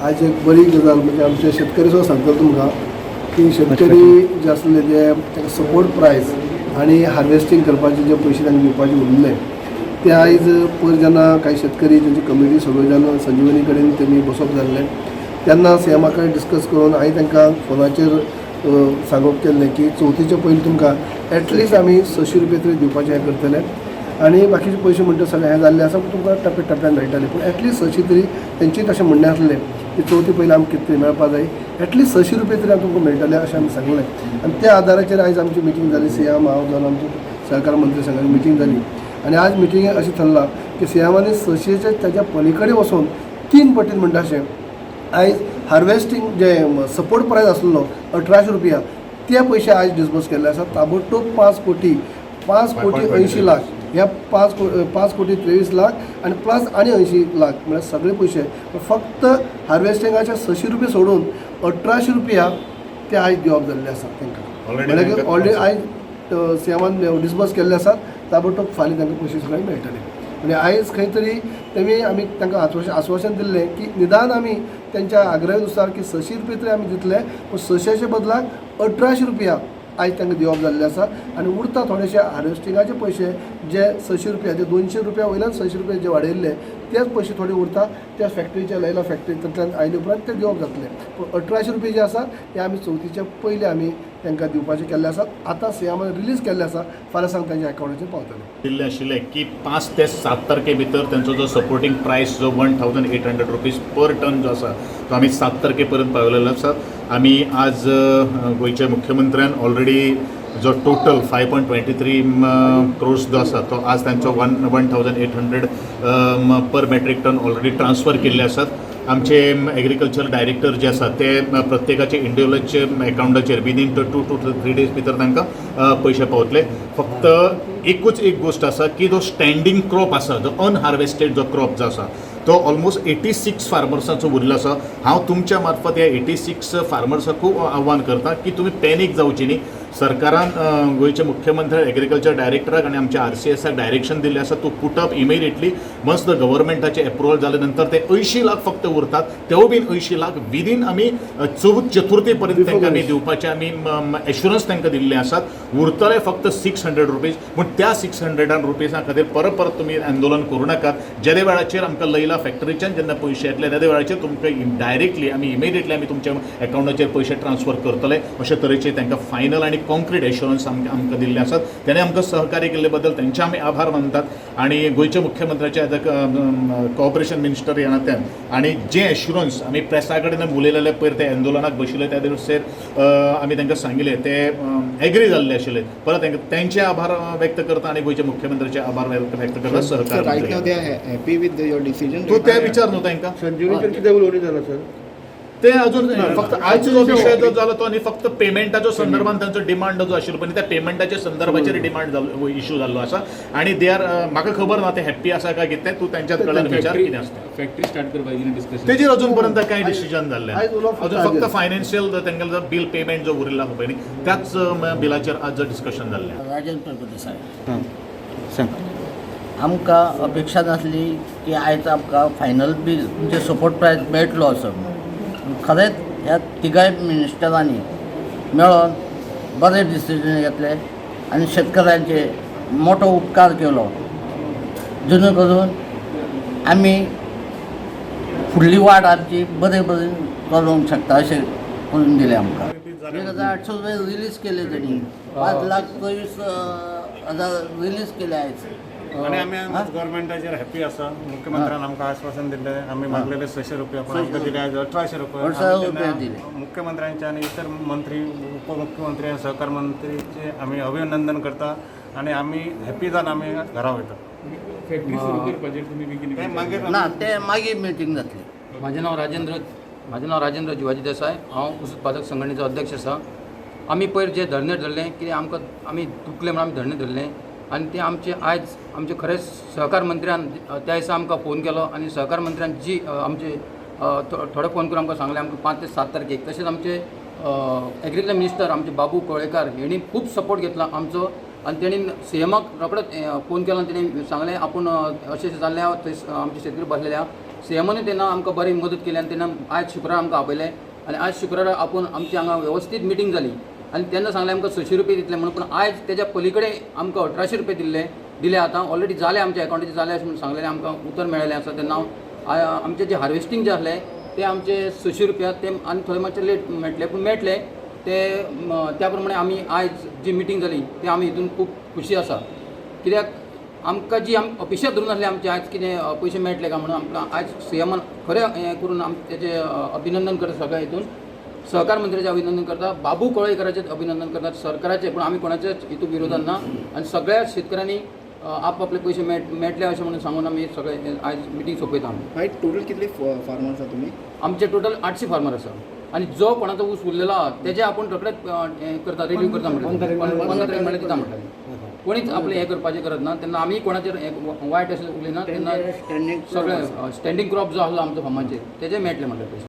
आज एक बरी गजाल म्हणजे आमचे शेतकरी सुद्दां सांगतले तुमकां की शेतकरी जे आसले ते ताका सपोर्ट प्रायस आनी हार्वेस्टींग करपाचे जे पयशे तांकां दिवपाचे उरले ते आयज पयर जेन्ना कांय शेतकरी तेंची कमिटी सगळ्यो जेन्ना संजिवनी कडेन तेमी बसप जाल्लें तेन्ना सीएमा कडेन डिस्कस करून हांवें तांकां फोनाचेर सांगप केल्लें की चवथीच्या पयलीं तुमकां एटलिस्ट आमी 600 रुपया तरी दिवपाचें हें करतले आनी बाकीचे पयशे म्हणटा सगळें हें जाल्लें आसा तुमकां टप्प्या टप्प्यान मेळटले, पूण एटलिस्ट 600 तरी. तेंचें तशें म्हणणें आसलें की चवथी पयलीं आमकां कितें तरी मेळपा जाय, एटलिस्ट 600 रुपया तरी आमकां तुमकां मेळटले अशें आमी सांगलें. आनी त्या आदाराचेर आयज आमची मिटींग जाली. सीएम, हांव जावन आमचे सहकार मंत्री संघाची मिटींग जाली आनी आज मिटिंगेक अशें थारलां की सीएमानी 600च्या ताच्या पलीकडे वचून तीन पटीन म्हणटा अशें आयज हार्वेस्टींग जे सपोर्ट प्रायस आसलो 1800 रुपया, ते पयशे आयज डिसबर्स केल्ले आसात ताबडतोब. 5 कोटी, 5 कोटी 80 लाख, ह्या 5 कोटी 23 लाख आनी प्लस आनी 80 लाख, म्हळ्यार सगळे पयशे फक्त हार्वेस्टिंगाचे 600 रुपया सोडून 1800 रुपया ते आयज दिवप जाल्ले आसात तांकां. Already म्हळ्यार तांकां ऑलरेडी आयज सीएमान डिसबर्स केल्ले आसात. ताबडतोब फाल्यां तांकां पयशे सगळे मेळटले. म्हणजे आयज खंय तरी तेमी आमी तांकां आश्वासन दिल्लें की निदान आमी तेंच्या आग्रहानुसार की 600 रुपया तरी आमी दितले, पूण 600च्या बदलाक 1800 रुपया आयज तांकां दिवप जाल्लें आसा. आनी उरता थोडेशे हार्वेस्टिंगाचे पयशे जे 600 रुपया, जे 200 रुपया वयल्यान 600 रुपया जे वाडयल्ले, तेच पयशे थोडे उरता. त्या फॅक्टरीच्या, लैला फॅक्टरींतल्यान आयले उपरांत ते दिवप जातले. पूण 1800 रुपया जे आसा ते आमी चवथीच्या पयलीं आमी तांकां दिवपाचे केल्ले आसात. आतां सीएमान रिलीज केल्ले आसा, फाल्यां सांग तांच्या अकावंटाचेर पावतले. दिल्लें आशिल्लें की 5 ते 7 तारखे भितर तेंचो जो सपोर्टींग प्रायस जो ₹1800 per ton जो आसा तो आमी 7 तारखे पर्यंत पावयलेलो आसा. आमी आज गोंयच्या मुख्यमंत्र्यान ऑलरेडी जो total 5.23 crores जो आसा तो आज तांचो 1800 per metric ton already transfer केल्ले आसात. आमचे एग्रीकल्चर डायरेक्टर जे आसात ते प्रत्येकाचे इंडिव्हिज्युअलचे अकावंटाचेर विदीन 2 to 3 days भितर तांकां पयशे पावतले. फक्त एकूच एक गोश्ट आसा की जो स्टँडींग क्रॉप आसा, जो अनहार्वेस्टेड जो क्रॉप जो आसा, तो ऑलमोस्ट 86 फार्मर्साचो उरिल्लो आसा. हांव तुमच्या मार्फत ह्या 86 फार्मर्साक खूब आव्हान करता की तुमी पॅनीक जावची न्ही. सरकारान गोंयच्या मुख्यमंत्री, एग्रीकल्चर डायरेक्टराक आनी आमच्या आरसीएसाक डायरेक्शन दिल्लें आसा to put up immediately once the गव्हर्मेंटाचें एप्रुवल जाले नंतर. ते 80 लाख फक्त उरतात, तेवूय बीन 80 लाख विदीन आमी चवथ चतुर्थी पर्यंत तांकां आमी दिवपाचे आमी एश्युरन्स तांकां दिल्ले आसात. उरतले फक्त 600 रुपीज, पूण त्या 600 रुपीजा खातीर परत परत तुमी आंदोलन करूं नाकात. जेदे वेळाचेर आमकां लैला फॅक्टरीच्यान जेन्ना पयशे येतले, तेदे वेळाचेर तुमकां डायरेक्टली आमी इमिडिएटली आमी तुमच्या अकावंटाचेर पयशे ट्रान्सफर करतले, अशे तरेचे तांकां फायनल आनी कॉन्क्रीट एश्युरन्स आमकां दिल्ले आसात. ताणें आमकां सहकार्य केल्ले बद्दल तेंचे आमी आभार मानतात आनी गोंयच्या मुख्यमंत्र्याचे एज अ कॉपरेशन मिनिस्टर ह्या नात्यान आनी जे एश्युरन्स आमी प्रेसा कडेन उलयलेले, पयर ते आंदोलनाक बशिल्ले त्या दिसार आमी तांकां सांगिल्ले, ते एग्री जाल्ले आशिल्ले. परत तांकां तेंचे आभार व्यक्त करता आनी गोंयच्या मुख्यमंत्र्याचे आभार व्यक्त करता. सहकार Right now they are happy with your decision? तूं ते विचार न्हू तांकां. संजीवनीचेर कितें उलोवणी जालां सर? ते अजून फक्त आजचो जो विशय जो जालो तो आनी फक्त पेमेंटाचो संदर्भात तांचो डिमांड जो आशिल्लो पळय, त्या पेमेंटाच्या संदर्भाचेर डिमांड जालो, इशू जाल्लो आसा. आनी they are, म्हाका खबर ना ते हॅप्पी आसा काय कितें. तूं त्यांच्यात कडल्यान विचार कितें आसता. फॅक्टरी स्टार्ट करपाची डिस्कशन? तेजेर अजून पर्यंत कांय डिसिजन जाल्लें आयज उलोवप फक्त अजून फक्त आयज. फायनान्शियल तेंगेलो बील पेमेंट जो उरिल्लो आसा पळय न्ही, त्याच बिलाचेर आज डिस्कशन जाल्लें. राजन प्रभुदेसाय. सांग. आमकां अपेक्षा नासली की आयज आमकां फायनल बील म्हणजे सपोर्ट प्रायस मेळटलो असो म्हणून. खरेंच ह्या तिगाय मिनिस्टरांनी मेळोन बरें डिसिजन घेतलें आनी शेतकऱ्यांचे मोठो उपकार केलो, जेणे करून आमी फुडली वाट आमची बरे बरे चलोवंक शकता अशें करून दिलें आमकां. 1800 रुपये रिलीज केले तेणी. 5,24,000 रिलीज केले आयज. आनी आमी हा? गव्हर्मेंटाचेर हॅप्पी आसा. मुख्यमंत्र्यान आमकां आश्वासन दिल्लें, आमी मागलेले 600 रुपया, पण आमकां दिले आयज 1800 रुपया. 1800 आमी रुपया तेन्ना दिले. मुख्यमंत्र्यांचे आनी इतर मंत्री, उपमुख्यमंत्री आनी सहकार मंत्रीचे आमी अभिनंदन करता आनी आमी हॅप्पी जावन आमी घरा वयता. फॅक्टरी सुरू करपाचेर तुमी बेगीन ते मागीर. ना, ते मागीर मिटींग जातली. म्हजें नांव राजेंद्र जिवाजी देसाय. हांव ऊस उत्पादक संघटनेचो अध्यक्ष आसा. आमी पयर जे धरणे धरले, कितें आमकां आमी दुखले म्हणून आमी धरणे धरले आनी ते आमचे आयज आमचे खरेंच सहकार मंत्र्यान त्या दिसा आमकां फोन केलो आनी सहकार मंत्र्यान जी आमचे थोडे फोन करून आमकां सांगलें आमकां 5 ते 7 तारखेक. तशेंच आमचे एग्रीकल्चर मिनिस्टर आमचे बाबू कवळेकार हेणी खूब सपोर्ट घेतला आमचो आनी तेणी सीएमाक रोखडोच फोन केलो आनी तेणी सांगलें आपूण अशें अशें जाल्लें आहा, थंय आमचे शेतकरी बसलेले आहा. सीएमानूय तेन्ना आमकां बरी मदत केली आनी तेन्ना आयज शुक्रार आमकां आपयलें आनी आयज शुक्रारा आपोवन आमची हांगा वेवस्थीत मिटींग जाली आनी तेन्ना सांगलें आमकां 600 रुपया दितले म्हणून, पूण आयज तेज्या पलीकडे आमकां 1800 रुपया दिले आतां ऑलरेडी जाले आमच्या एकावंटाचेर जाले अशें म्हणून सांगलेलें, आमकां उतर मेळ्ळें आसा. तेन्ना आमचें जें हार्वेस्टींग जें आसलें तें आमचे 600 रुपया ते आनी थोडे मातशे लेट मेळटले, पूण मेळटले ते. त्या प्रमाणे आमी आयज जी मिटींग जाली ती आमी हितून खूब खुशी आसा, कित्याक आमकां जी अपेक्षा धरून आसली आमची आयज कितें पयशे मेळटले काय म्हणून, आमकां आयज सीएमान खरें हें करून आम तेजें अभिनंदन करता सगळ्या हितून. सहकार मंत्र्याचें अभिनंदन करता, बाबू कळवळीकराचें अभिनंदन करता, सरकाराचें, पूण आमी कोणाच्याच हितून विरोधान ना आनी सगळ्या शेतकऱ्यांनी आपआपले पयशे मेळटले अशें म्हणून सांगून आमी सगळे आयज मिटींग सोंपयता आमी. मागीर टोटल कितले फार्मर्स आसा तुमी? आमचे टोटल 800 फार्मर आसा आनी जो कोणाचो ऊस उरलेलो आहा तेजे आपूण रोखडेच हें करता, रिव्यू करता म्हणटा, 15 तारीख म्हणल्यार दिता म्हणटा. कोणीच आपलें हें करपाचें गरज ना. तेन्ना आमी कोणाचेर हें वायट अशें उलयना तेन्ना स्टँडींग सगळें स्टँडींग क्रॉप जो आसलो आमचो फार्माचेर तेजे मेळटले म्हणटा पयशे.